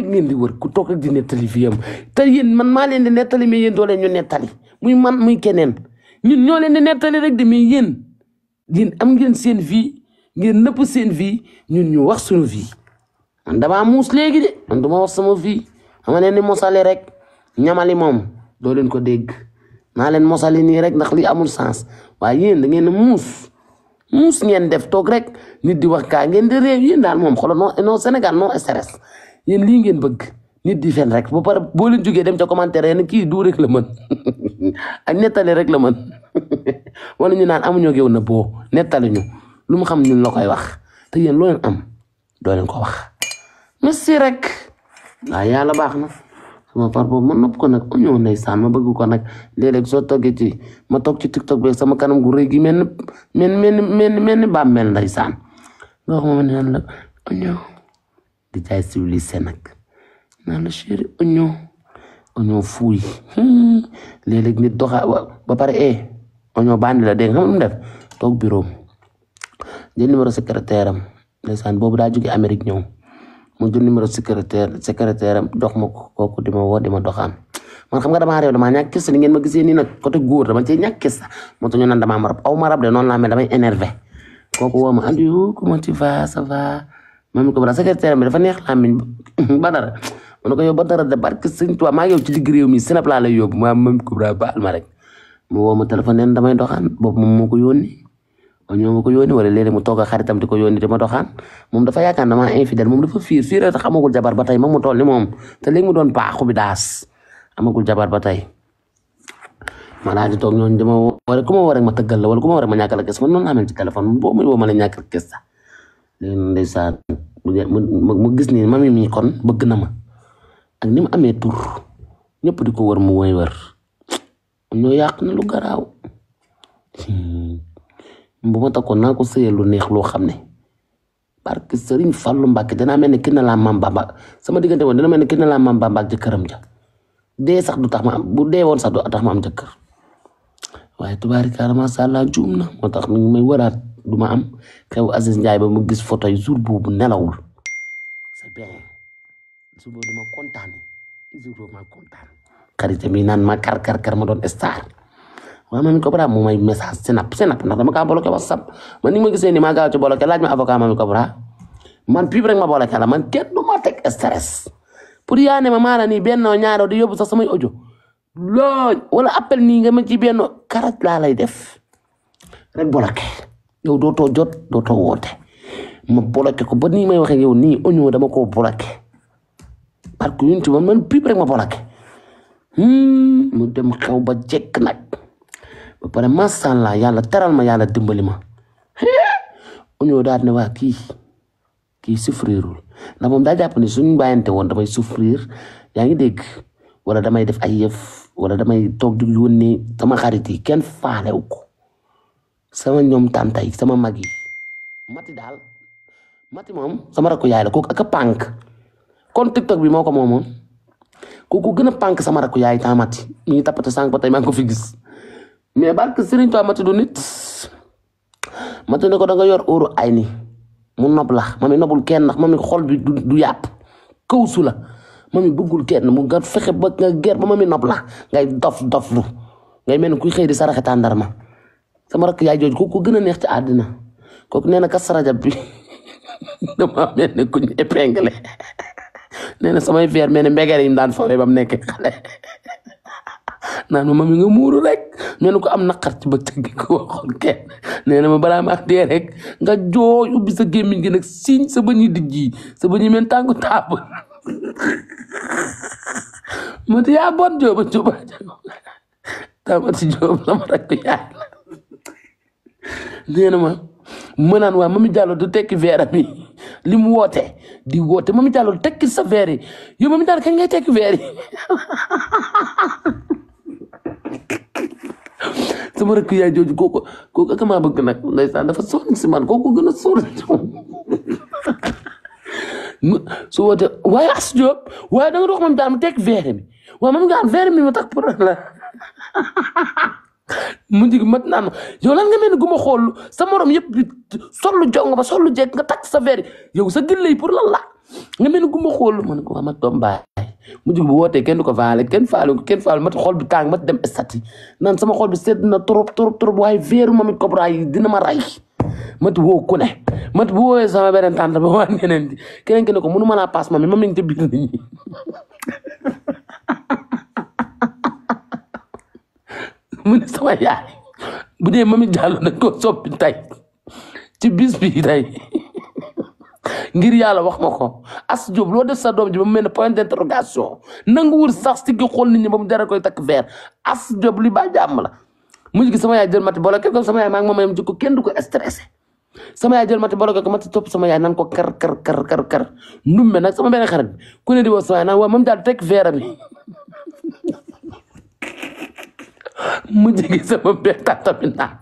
ngeen di wër ku toog rek di nettali fi am te yéen man maa leen di nettali mais yéen doo leen ñu nettali muy man muy keneen ñun ñoo leen di nettali rek de mais yéen am ngeen seen vie ngeen nëpp seen vie ñun ñu wax suñu vie man damaa muus léegi de man duma wax sama vie ama leen di mosali rek ñamali moom doo leen ko dégg naa leen mosali nii rek ndax li amul sens waaye yéen da ngeen muus ngeen def toog rek nit di wax kaa ngeen di réew yéen daal moom xoolal non Sénégal non stress yéen lii ngeen bëgg nit di fen rek ba pare boo leen jógee dem ca commentaire yéen kii du rek la mën ak nettali rek la mën wala ñu naan amuñoo géew na boo nettali ñu lu mu xam ñun la koy wax te yéen loo leen am doo leen ko wax merci rek waaw yàlla baax na sama par boobu ma nopp ko nag ñëw ndeysaan ma bëgg ko nag léeg-léeg soo toggee ci ma toog ci TikTok bi sama kanam gu rëy gi mel ni bàmmeel ndeysaan nga wax ma ne naan la oño di jaay civilisé nag naan la chéri oño fuuy léeg-léeg nit doxa ba pare oño bandi la dégg nga xam lu mu def toog bureau jël numéro secrétaire am ndeysaan boobu daa jóge Amérique ñëw mu jël numéro secrétaire am jox ma ko kooku di ma woo di ma doxaan man xam nga damaa réew damaa ñàkk kista ni ngeen ma gisee nii nag côté góor dama cee ñàkk kista moo tax ñu naan damaa marab aw marab de noonu laa mel damay énervé kooku woo ma Aliou comment tu vas ça va mami ko bara secrétaire bi dafa neex làmmiñ Badara ma ne ko yow Badara de barke Sëñ Tuubaa maa ngi yow ci digg réew mi Sénégal laa lay yóbbu mami ko bara baal ma rek mu woo ma téléphone neen damay doxaan boobu moom moo ko yónni ñoo ma ko yónni wala léeg-léeg mu toog a xaritam di ko yónni di ma doxaan moom dafa yaakaar damaa infidèle moom dafa fiir rek amagul jabar ba tey moom mu toll ni moom te léegi mu doon paaxu bi daas amagul jabar ba tey ma daal di toog ñooñu dama wala ku ma war rek ma tëggal la wala ku ma war rek ma ñàkkal a gis man noonu laa mel ci téléphone boo muy woo ma la ñàkkal gis sax léegi ndeysaan mu gis ni mami mi kon bëgg na ma ak ni mu amee tur ñëpp di ko wër mu woy wër ñoo yàq na lu garaaw bu ma takkoon naa ko sëyal lu neex loo xam ne parce que Serigne Fallou Mbacke danaa mel ne kii na laa Mam Bamba sama diggante woon dina mel ne kii na laa Mam Bamba ak jëkkëram ja dee sax du tax ma am bu dee woon sax du tax ma am jëkkër waaye tubaarikàlla macha allah juum na moo tax mi ngi may waraat du ma am xew Aziz Ndiaye ba mu gis photo yi jour boobu nelawul c'est bien jour boobu dama kontaan jour boobu ma kontaan xarit mi naan ma kar ma doon star waaw Mamy Cobra mu may message Snap ndax dama kaa bloqué WhatsApp man ni ma gisee ni maa gaaw ci bloqué laaj ma avocat Mamy Cobra man pib rek ma bloqué la man kenn du ma teg stress pour yaa ne ma maana nii benn ñaaro di yóbbu sax samay audio looj wala appel nii nga ma ci benn karat laa lay def rek bloqué yow dootoo jot dootoo woote ma bloqué ko ba nii may waxee yow nii audio dama koo bloqué parce que yunti man pib rek ma bloqué mu dem xew ba jekk nag ba pare macha allah yàlla teral ma yàlla dimbali ma ñoo daal ne waa kii souffrirul ndax moom daa jàpp ne suñu bàyyante woon damay souffrir yaa ngi dégg wala damay def ay yëf wala damay toog di yónnee sama xarit yi kenn faalew ko sama ñoom tànta yi sama mag yi mati moom sama rakku yaay la kooku ak a pànk kon TikTok bi moo ko moomoon kooku gën a pànk sama rakku yaay taa mati mi ngi tappate sànq ba tey maa ngi ko fi gis mais barke Serigne Touba mati du nit mati ne ko da nga yor óoru ay ni mu nob la mami nobul kenn ndax mami xol bi du yàpp kawsu la mami bëggul kenn mu nga fexe ba nga ger ba mami nob la ngay dof lu ngay mel ni kuy xëy di saraxe tàndarma sama rakk yaay jooju kooku gën a neex ci àddina kooku nee na kas rajab bi dama mel ni kuñ épinglé nee na samay feer mel ni mbégere yi mu daan fawee ba mu nekk xale naan ma mami nga muuru rek mel ni ko am naqar ci bëccëg gi ko waxoon kenn nee na ma balaa ma dee rek nga jooy ubbi sa gémmiñ gi nag siiñ sa bëñi dijji sa bëñi mel tàngu taab mati yaa bon jóoba tamati jóob la ma rakk yaay la nee na ma naan waa Mamy Diallo du tekki veeram yi li mu woote di woote Mamy Diallo tekki sa veer yi yow Mamy Diallo kañ ngay tekki veer yi sama rakk yaay jooju kooku ak maa bëgg nag ndeysaan dafa sonn si man kooku gën a sonn su woote waaye as Diop waaye da nga dox Mamy Diallo mu tekki veer mi waaye Mamy Diallo veer mi ma tax pour la mu jig mat naan ma yow lan nga mel ni gu ma xool sa morom yëpp sollu jong ba sollu jekk nga takk sa veer yow sa gille yi pour lan la nga mel ni gumba xool ma ne ko waa ma doom baay mu jug bu wootee kenn du ko faale kenn faale mati xol bi tàng mati dem estati naan sama xol bi sedd na trop waaye veeru Mamy Cobra yi dina ma ray mati woo ku ne mati bu woowee sama beneen tante ba waa keneen ki ne ko mënu ma laa paas Mamy ngi te biir nit ñi mu ne sama yaay bu dee Mamy Diallo nañ ko soppi tey ci bis bi tey ngir yàlla wax ma ko As Diop loo def sa doom ji ba mu mel ne point d'interrogation nangu wur sax si gi xool nit ñi ba mu dara koy takk verre As Diop li ba jàmm la mujj gi sama yaay jël mati bolo ko sama yaay maa ngi moom jikko kenn du ko stressé sama yaay jël mati bolo ko mati topp sama yaay nan ko kar ndumbe nag sama benn xarit ku ne di woo sama yaay naan waa moom daal teg verre mi mujj gi sama benn tata bi naan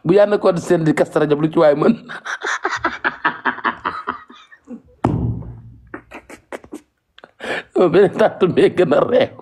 bu yàlla ko di seen di Kazu Rajab lu ci waay mën beneen tàtt bee gën a reew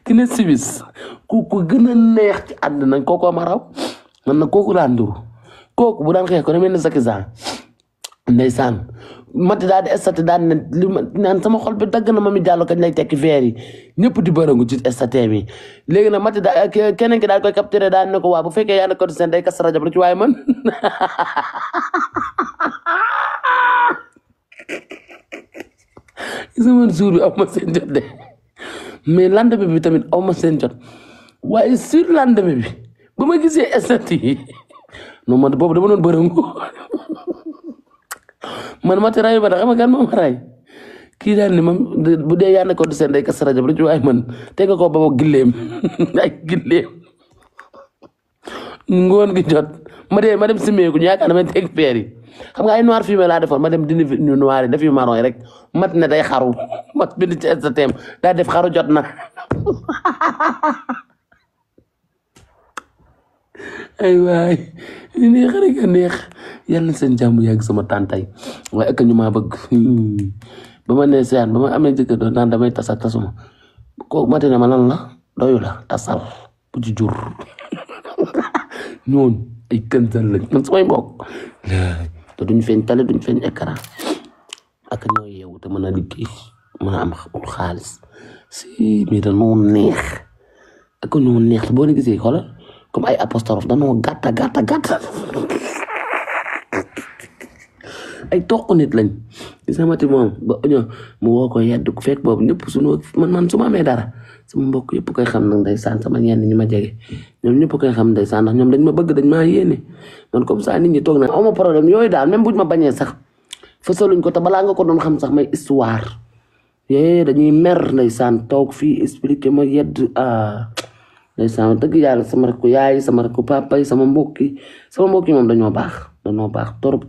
ki ne siwis ku gën a neex ci àddina kooku ma raw man na kooku laa nduru kooku bu daan xeex ko ne mel ne Zakizan ndeysaan mati daal di estati daal ne li ma naan sama xol bi dagg na Mamy Diallo kañ lay tekki veer yi ñëpp di bërangu ci estate bi léegi nag mati daal keneen ki daal koy capturé daal ne ko waa bu fekkee yaa ne ko seen day Kazu Rajab lu ci waaye man sama jour bi aw ma seen jot de mais lendemain bi tamit aw ma seen jot waaye sur lendemain bi ba ma gisee estate yi non man boobu dama doon bërangu man mati rayu ba da xam nga kan moom ray kii daal ni moom bu dee yaa ne ko seen day Kazu Rajab lu ci waaye man te nga ko ba gilleem ay gilleem ngoon gi jot ma dem simeeku ñu yaakaar damay teg peer yi xam nga ay noir fumé laa defoon ma dem dindi ñu noir yi def yu marron yi rek mat ne day xaru mat bind ci STM daa def xaru jot na ay waay li neex rek a neex yàlla na seen jàmm yàgg sama tàntay waaye ak ñu maa bëgg ba ma ne seyaan ba ma amee jëkkër doon naan damay tasa tasuma kooku mate ne ma lan la doyu la tasal bu ci jur ñoon ay këntal lañ man samay mbokk te duñ feeñ tale duñ feeñ écran ak ñoo yeewu te mën a liggéey mën a am xaalis si mais dañoo neex ak ñoo neex boo leen gisee xoolal comme ay apostrophe dañoo gàtta ay toq nit lañ gis nga mati moom ba ñoo mu woo ko yedd ku fekk boobu ñëpp suñu man su ma amee dara sama mbokk yëpp koy xam nag ndeysaan sama ñenn ñi ma jege ñoom ñëpp koy xam ndeysaan ndax ñoom dañ ma bëgg dañ maa yéene man comme ça nit ñi toog na awma problème yooyu daal même buñ ma bañee sax fësaluñ ko te balaa nga ko doon xam sax may histoire dañuy mer ndeysaan toog fii expliqué ma yedd ndeysaan dëgg yàlla sama rakku yaay sama rakku papa yi sama mbokk yi moom dañoo baax torop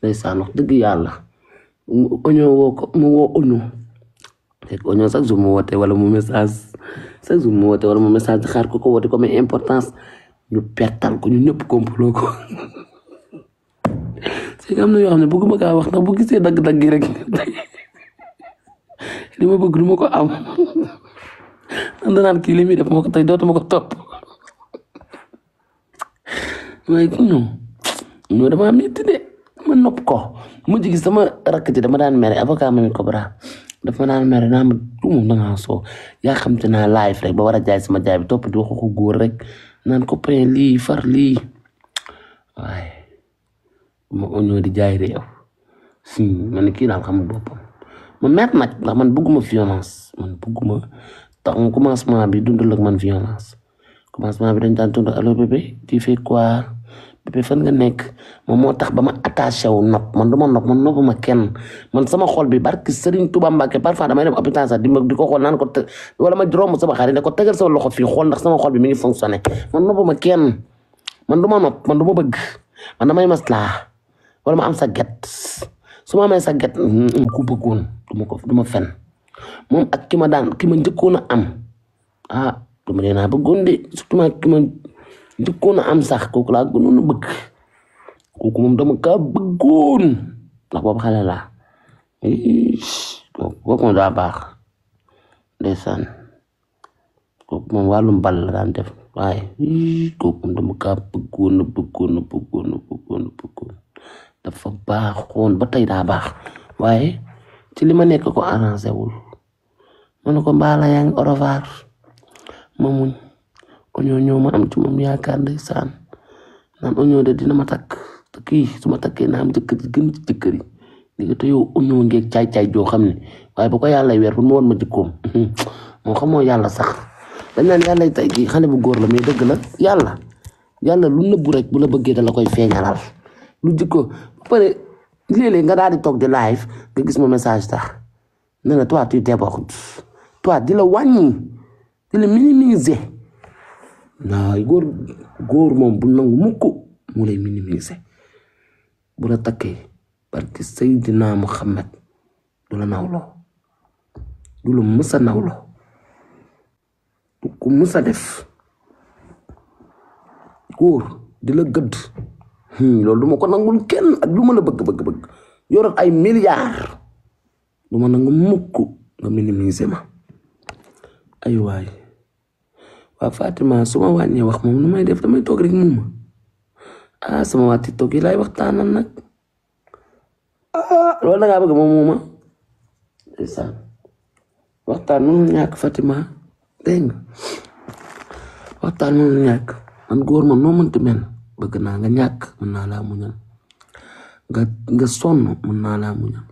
ndeysaan wax dëgg yàlla oño woo ko mu woo oño fekk oño chaque jour mu woote wala mu message di xaar ko woote ko mais importance ñu pertal ko ñu ñëpp complot ko c'est que am na yoo xam ne bëgguma kaa wax ndax bu gisee dagg-dagg yi rek li ma bëgg du ma ko am ndax danaan kii li muy def moo ko tey dootuma ko topp waaye ñoo dama metti de ma nopp ko mujj gi sama rakk ji dama daan mere avocat Mamy Cobra dafa daan mere naa ma moom dangaa soo yaa xam te naa live rek ba war a jaay sama jaay bi topp di wax ko góor rek naan ko pain lii far lii waaye ma oñoo di jaay réew man kii daal xamul boppam ma mer nag ndax man bëgguma violence tax commencement bi dundal ak man violence commencement bi dañ daan dund allo bébé tu fais quoi bébé fan nga nekk moom moo tax ba ma attaché wu nopp man du ma nopp man noppuma kenn man sama xol bi barki Serigne Touba Mbacke parfois damay dem hôpital sax di ko xool naan ko wala ma romb sama xarit ne ko tegal sama loxo fii xool ndax sama xol bi mi ngi fonctionné man noppuma kenn man du ma nopp man du ma bëgg man damay maslaa wala ma am sa get su ma amee sa get ku bëggoon du ma fen moom ak ki ma njëkkoon a am du ma dee naa bëggoon de surtout ma ki ma njëkkoon a am sax kooku laa gënoon a bëgg kooku moom dama kaa bëggoon ndax boobu xale laa kooku moom daa baax ndeysaan kooku moom wàllum bal la daan def waaye kooku moom dama kaa bëggoon dafa baaxoon ba tey daa baax waaye ci li ma nekk ko arrangé wul ma ne ko mbaala yaa ngi au revoir ma muñ oñoo ñëw ma am ci moom yaakaar ndeysaan naan oñoo de dina ma takk te kii su ma takkee naa am jëkkër ji gën ci jëkkër yi léegi te yow oñoo ngeeg caay-caay joo xam ne waaye bu ko yàlla weer pour mu woon ma jikkoom moo xamoo yàlla sax dañ naan yàlla tey jii xale bu góor la mais dëgg la yàlla lu nëbbu rek bu la bëggee da la koy feeñalal lu jikko ba pare léeg-léeg nga daal di toog di live nga gis ma message tax ne la toi tu débordes toi di la wàññi di la minimiser naay góor moom bu nangu mukk mu lay minimiser bu la takkee parce que Seydina Muhammad du la nawloo du la mësa nawloo du ko mësa def góor di la gëdd loolu du ma ko nangul kenn ak lu ma la bëgg yor ay milliards du ma nangu mukk nga minimiser ma ay waay waa Fatima su ma wàññee wax moom nu may def damay toog rek muuma sama waa TikTok yi laay waxtaanal nag loolu da ngaa bëgg moom muuma ndeysaan waxtaan mënul ñàkk Fatima dégg nga waxtaan mënul ñàkk man góor ma noo mënti mel bëgg naa nga ñàkk mën naa laa muñal nga sonn mën naa laa muñal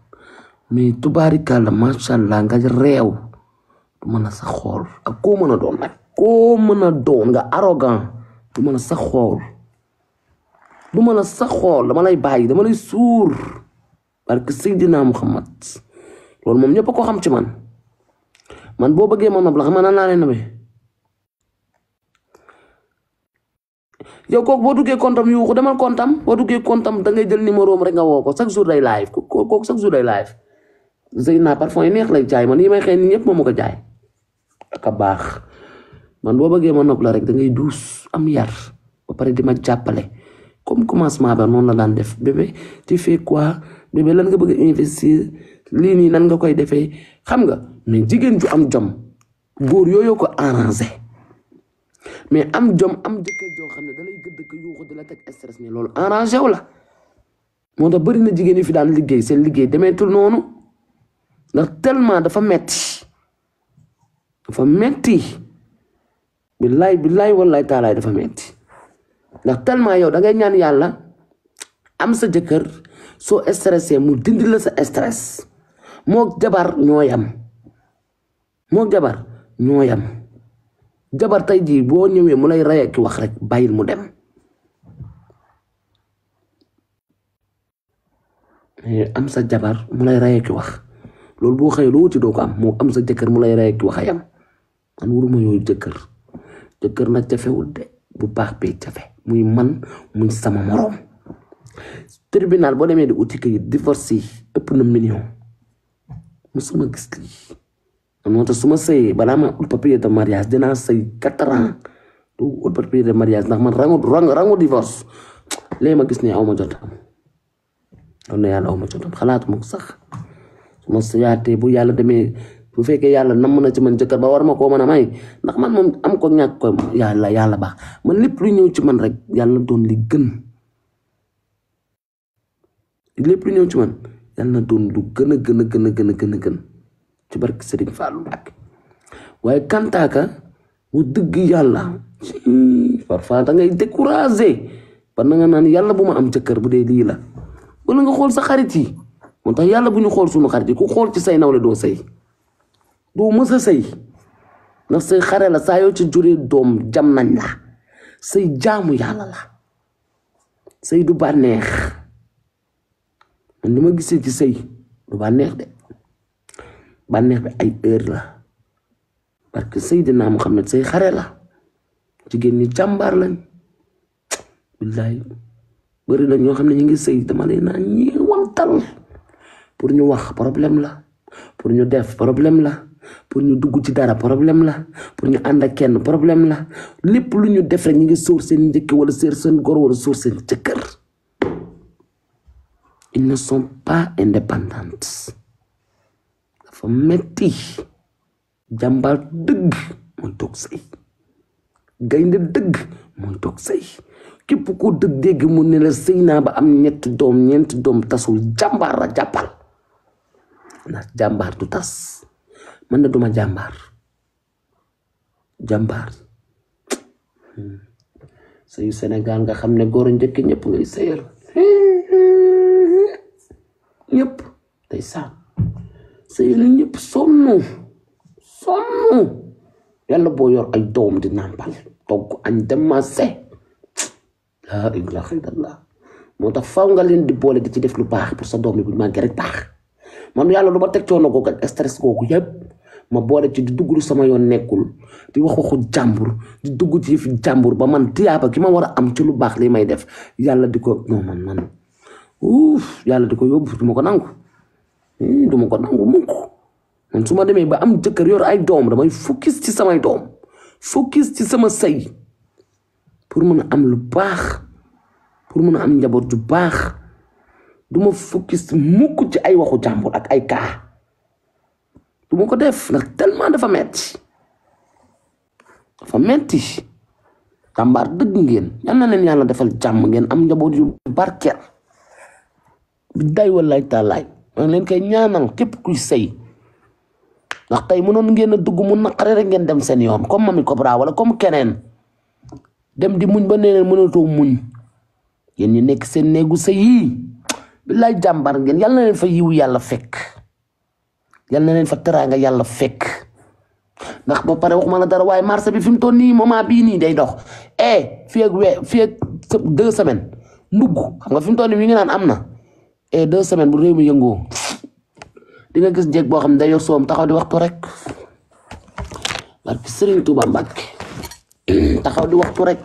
mais tubaarikàlla macha allah nga réew du mën a sax xool ak koo mën a doon nag koo mën a doon nga arrogant du mën a sax xool dama lay bàyyi dama lay suur parce que Seydina Muhammad loolu moom ñëpp a ko xam ci man boo bëggee ma nopp la xam nga nan laa leen namee yow kooku boo duggee kontam yuuxu demal kontam boo duggee kontam da ngay jël numéro am rek nga woo ko chaque jour day live kooku chaque jour day live Zeyna parfum yi neex lay jaay man yi may xëy ni ñëpp moom ko jaay ak a baax man boo bëggee ma nopp la rek da ngay duus am yar ba pare di ma jàppale comme commencement ba noonu la daan def bébé tu fais quoi bébé lan nga bëgg a investir lii nii nan nga koy defee xam nga mais jigéen ju am jom góor yooyu ko arrangé mais am jom am jëkkër joo xam ne da lay gëdd ko yuuxu di la teg stress ni loolu arrangé wu la moo tax bëri na jigéen yi fi daan liggéey seen liggéey demeetul noonu ndax tellement dafa metti billaay wallaay taalaay dafa metti ndax tellement yow da ngay ñaan yàlla am sa jëkkër soo stressé mu dindi la sa stress mook jabar ñoo yam jabar tey jii boo ñëwee mu lay rey ak wax rek bàyyil mu dem am sa jabar mu lay rey ak wax loolu boo xëyee loo wuti doo ko am moo am sa jëkkër mu lay rey ak wax a yam man wuruma yooyu jëkkër nag jafewul de bu baax bee jafe muy man muy sama moroom tribunal boo demee di uti kayit divorce yi ëpp na million musuma gis lii moo tax su ma sëyee balaa ma ut papier de mariage dinaa sëy 4 ans du ut papier de mariage ndax man rangu divorce léegi ma gis ne aw ma jotam am na yàlla aw ma jotam xalaatuma ko sax su ma sëyaatee bu yàlla demee bu fekkee yàlla nam na ci man jëkkër ba war ma koo mën a may ndax man moom am ko ñàkk ko yàlla baax man lépp lu ñëw ci man rek yàlla doon li gën lépp lu ñëw ci man yàlla doon lu gën a ci barke Serigne Fallou Mbacké waaye kantaaka mu dëgg yàlla parfois da ngay découragé ba na nga naan yàlla bu ma am jëkkër bu dee lii la wala nga xool sa xarit yi moo tax yàlla bu ñu xool suñu xarit yi ku xool ci say nawle doo sëy doo mës a sëy ndax say xare la saa yoo ci juree doom jam nañ la say jaamu yàlla la sëy du bànneex man li ma gisee ci sëy du bànneex de bànneex bi ay heure la parce que Seydina Muhammad say xare la jigéen ñi jàmbaar lañ billaay bëri na ñoo xam ne ñu ngi sëy dama leen naa ñeewantal pour ñu wax problème la pour ñu def problème la pour ñu dugg ci dara problème la pour ñu ànd ak kenn problème la lépp lu ñu def rek ñu ngi sóor seen njëkk wala seen góor wala sóor seen jëkkër ils ne sont pas indépendants dafa metti jàmbaar dëgg mooy toog sëy gaynde dëgg mooy toog sëy képp ko dëgg dégg mu ne la sëy naa ba am ñeenti doom tasul jàmbaar la jàppal ndax jàmbaar du tas man na duma jàmbaar sëyu Sénégal nga xam ne góor a njëkk ñëpp ngay sëyal ñëpp day saan sëyal ñëpp sonn yàlla boo yor ay doom di nàmpal togg añ demase laa ilaaha illallah moo tax faw nga leen di boole di ci def lu baax pour sa doom bi bu màggee rek baax man yàlla lu ma teg coono googu ak stress googu yëpp ma boole ci di dugg lu sama yoon nekkul di wax waxu jàmbur di dugg ci fi jàmbur ba man tiyaaba ki ma war a am ci lu baax li may def yàlla di ko non man yàlla di ko yóbbu du ma ko nangu mukk man su ma demee ba am jëkkër yor ay doom damay focus ci samay doom focus ci sama sëy pour mën a am lu baax pour mën a am njaboot ju baax du ma focus mukk ci ay waxu jàmbur ak ay kaa du ma ko def ndax tellement dafa metti jàmbaar dëgg ngeen yal na leen yàlla defal jàmm ngeen am njaboot yu barkeel bi day wallaay taalaay maa ngi leen koy ñaanal képp kuy sëy ndax tey mënoon ngeen a dugg mu naqare rek ngeen dem seen yoon comme Mamy Cobra wala comme keneen dem di muñ ba nee mënatoo muñ yéen ñi nekk seen néegu sëy yi billaay jàmbaar ngeen yal na leen fa yiw yàlla fekk yal na leen fa teraanga yàlla fekk ndax ba pare waxuma la dara waaye marché bi fi mu toll nii moment bii nii day dox fii ak 2 semaines ndugg xam nga fi mu toll nii mi ngi naan am na 2 semaines bu réew mi yëngoo di nga gis jéeg boo xam ne day yor soom taxaw di waxtu rek barke Serigne Touba Mbacke taxaw di waxtu rek.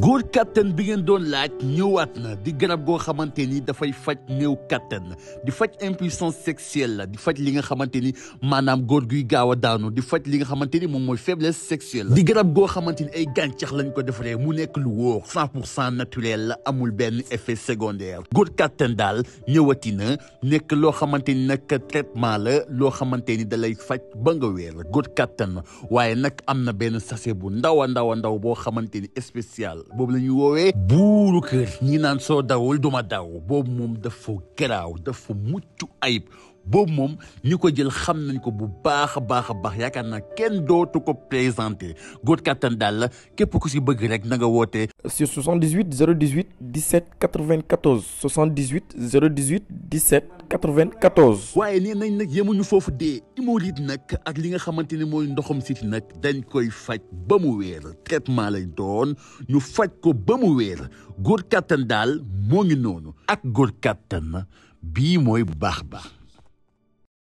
góor kattan bi ngeen doon laaj ñëwaat na di garab goo xamante ni dafay faj néew kattan di faj impuissance sexuelle la di faj li nga xamante ni maanaam góor guy gaaw a daanu di faj li nga xamante ni moom mooy faiblesse sexuelle di garab goo xamante ni ay gàncax lañ ko defaree mu nekk lu wóor 100% naturel la amul benn effet secondaire góor kattan daal ñëwati na nekk loo xamante ni nag traitement la loo xamante ni da lay faj ba nga wér góor kattan waaye nag am na benn sachet bu ndaw a ndaw boo xamante ni spécial boobu la ñuy woowee buuru kër ñi naan soo dawul duma daw boobu moom dafa garaaw dafa mucc ayib boobu moom ñi ko jël xam nañ ko bu baax a baax yaakaar naa kenn dootu ko présenté góor kattan daal la képp ku si bëgg rek na nga woote sur 78 018 17 94 78 018 17 94. waaye nee nañ nag yemuñu foofu dee hémorroïde nag ak li nga xamante ni mooy ndoxam siti nag dañ koy faj ba mu wéer traitement lay doon ñu faj ko ba mu wéer góor kattan daal moo ngi noonu ak góor kattan bii mooy bu baax.